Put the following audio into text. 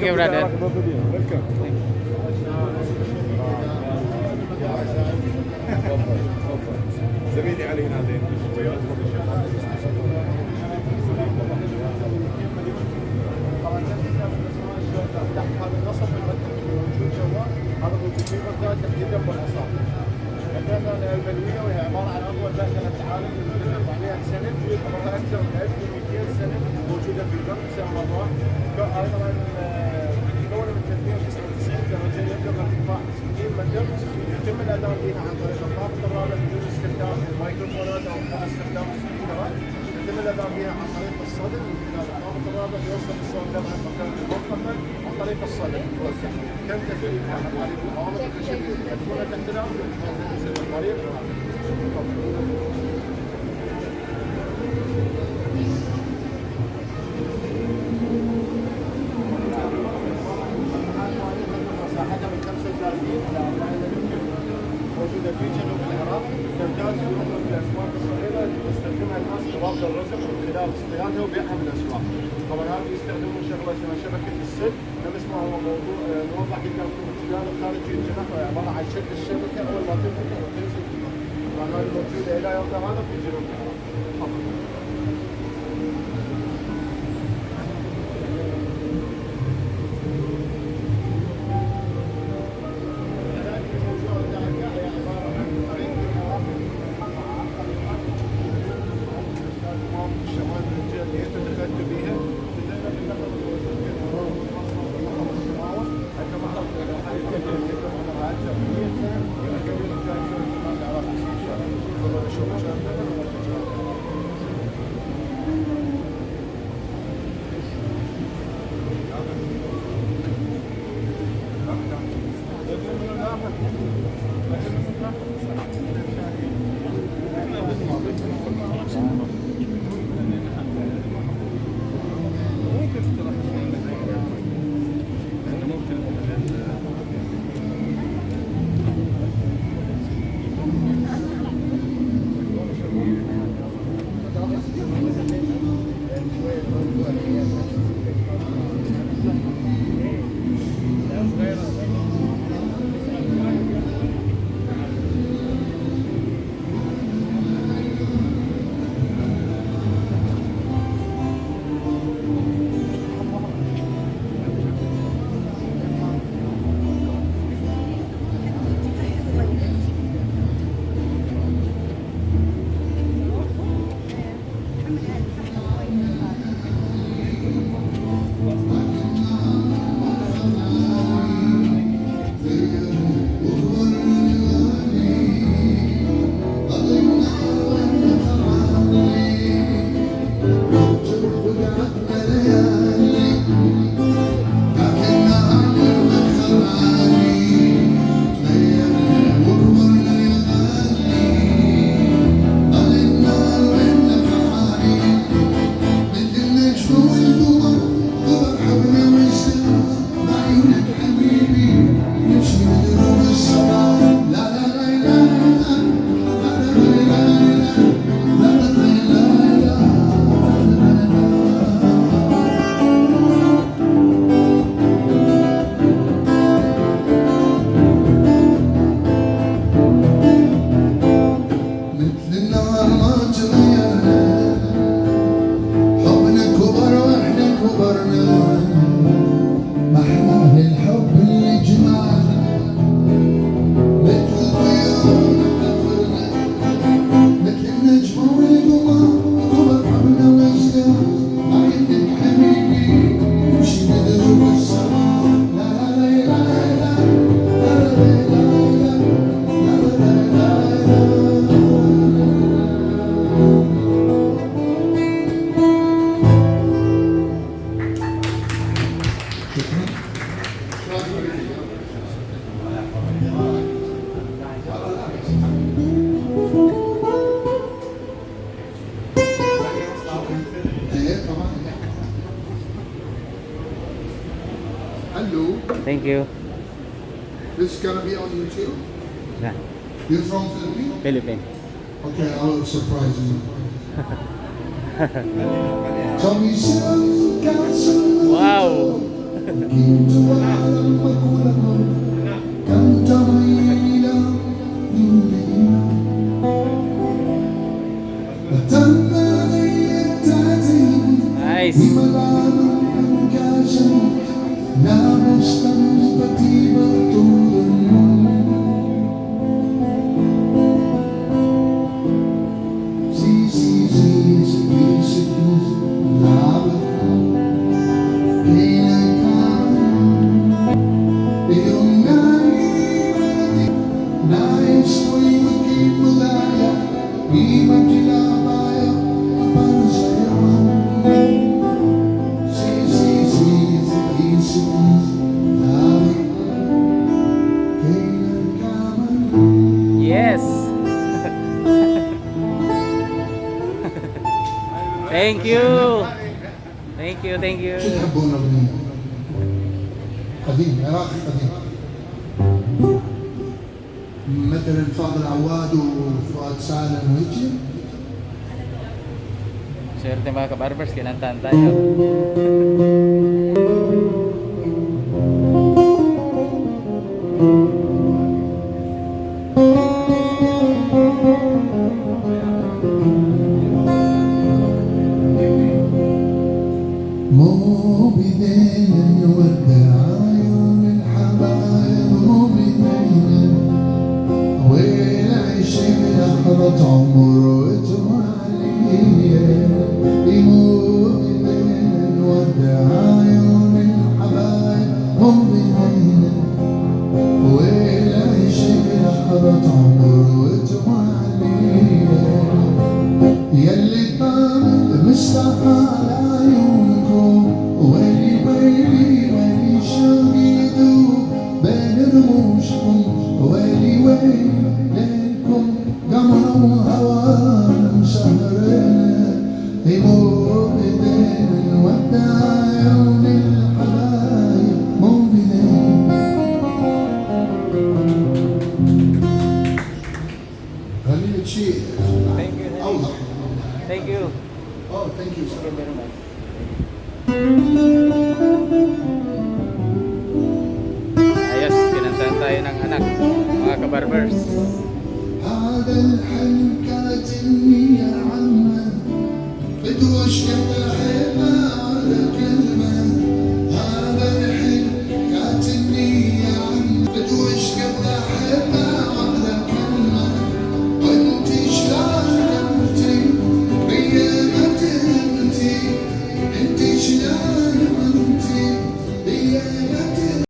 Thank you, brother. Welcome. زميلي علي نادين. هذا النصب بالمكتب موجود جوا هذا موجود في بغداد تحديدا بالعصابه. مثلا البلويه وهي عباره عن اطول داخله العالم لمده 400 سنه عمرها اكثر من 1200 سنه موجوده في البر تسمى الله. ايضا مكونه من 399 درجه يبلغ ارتفاع 60 متر. يتم الاذان فيها عن طريق الضابط الرابع بدون استخدام الميكروفونات او استخدام السبيكرات. يتم الاذان فيها عن طريق الصدر من خلال الضابط الرابع يوصل الصوت طبعا مكان المنخفض عن طريق الصدر يتوزع. تم تثبيتها عن طريق العوامل الخشبيه المدفونه تحت الارض وتنزل الطريق. مساحتها من 35 الى 40 موجوده في جنوب العراق. تمتاز بأفضل الاسواق الصغيره تستخدمها الناس كباب الرزق من خلال اصطيادها وبيعها بالاسواق. طبعا هذه يستخدمون شغله اسمها شبكه السد نفس ما هو موضوع موضح قدامكم الخلال الخارجي الجناح عباره عن شكل الشبكه اول ما تنفتح وتنزل. طبعا هذه موجوده الى يومنا هذا في جنوب العراق. تفضل. Hello. Thank you. This is gonna be on YouTube. Yeah. You're from Philippines? Philippines. Okay, I'll surprise you. Tell me some got some. Wow. كنت أعلم كلهم كم تميل دونهم وتمني التعذيب Nice. بملال أنكاشا لا مستنبتي طول Yes. Thank you. Thank you, thank you. شو تحبون الاغنيه؟ قديم عراقي قديم مثلا فاضل عواد وفؤاد سالم وهيجي. Swerte mga kabarbers, kinantahan tayo. مو بدينا نودع عيون الحبايب مو بدينا وين عشق لحظة عمر وتمالية مو بدينا نودع عيون الحبايب مو بدينا وين عشق لحظة عمر وتمالية يلي طامت مستحال عيونكم ويلي ويلي ويلي شوقي يذوب بين رموشكم ويلي ويلي ليلكم قمر وهوانا مسهرنا مو بدينا نودع عيون الحبايب مو بدينا. غني لك شيء Thank you. اوضح. Thank you. Oh, thank you, sir. Very much. Ayos, kinantahan tayo ng anak, mga kabarbers. هذا الحلم كانت النية عامة بدوش كم الحبة